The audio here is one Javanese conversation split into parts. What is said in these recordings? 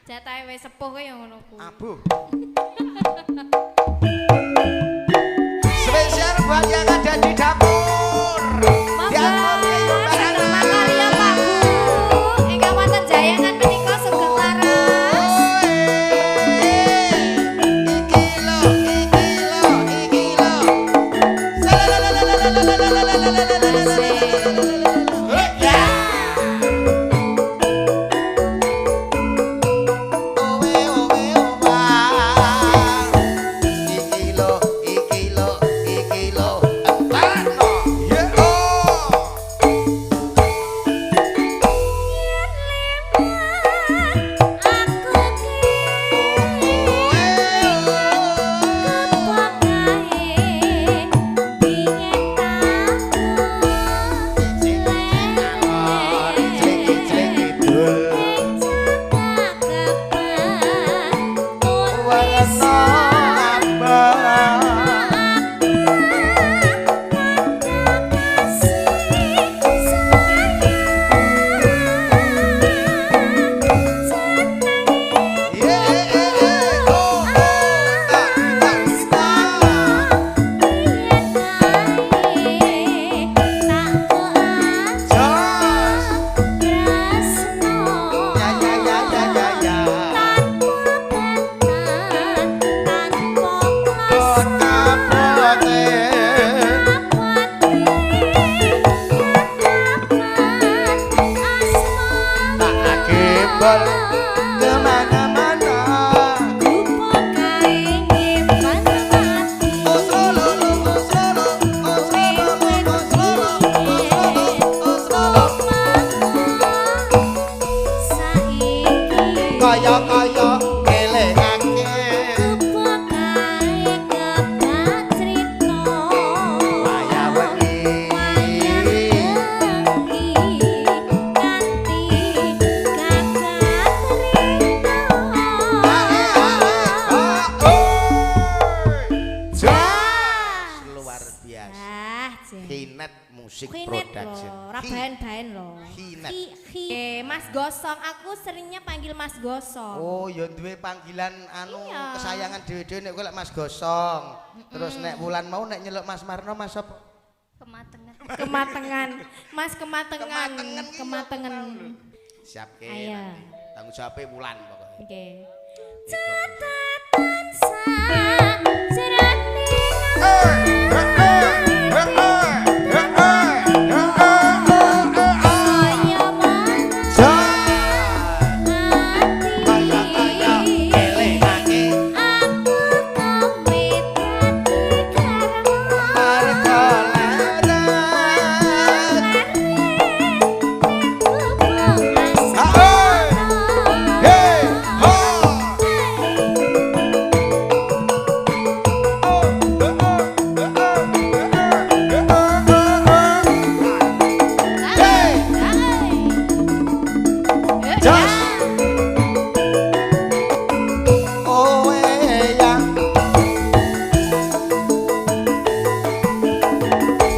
Jatahe wis sepuh kaya ngono kuwi. Abuh. Spesial buat yang ada di dapur. Monggo. Makarya Pak Bu. Ingkang wonten jayangan menika sugeng laras. Iki lo, iki lo, iki lo. Owe owe owa. Iki lo, iki lo, iki lo. Entarno. Ye oh. Aku ki kepakae biyen Kemana-mana. Kaya-kaya ngelingake wayah wengi. Luar biasa. Hinet Musik Hinet Production. loh, ora baen-baen loh. Hinet. Mas Gosong, aku seringnya panggil Mas Gosong. Oh, ya duwe panggilan anu Iya. kesayangan dhewe-dhewe nek kowe lek Mas Gosong. Terus nek wulan mau nek nyeluk Mas Marno Mas apa? Kematengan. Kematengan, Mas kematengan, Kematengan ki kematengan. Siapke Ayo. nanti. Tanggung jawabe wulan pokoke. Oke. Catatan sajroning kaya Kaya-kaya ati ngelingake aku kowe dadi garwa marga laras. Hey, ho. Hey. Jos. Owe ya.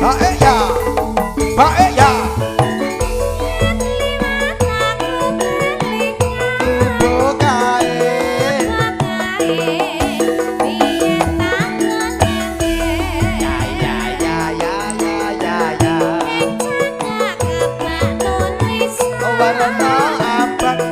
Bae ya. Bae ya. Bukae. Ya ya ya ya ya ya ya. Warna abang.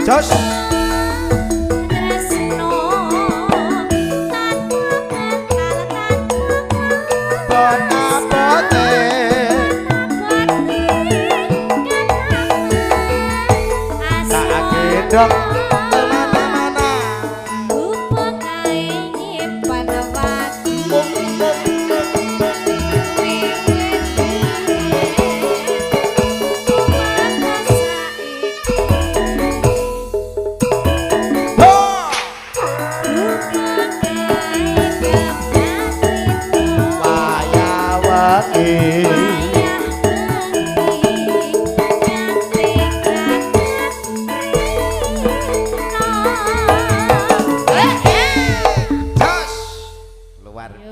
Jos. Bon abote. Tak gendong kemana-mana. Ho. Wayah wengi.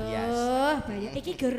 biasa. Aduh, banyak iki gur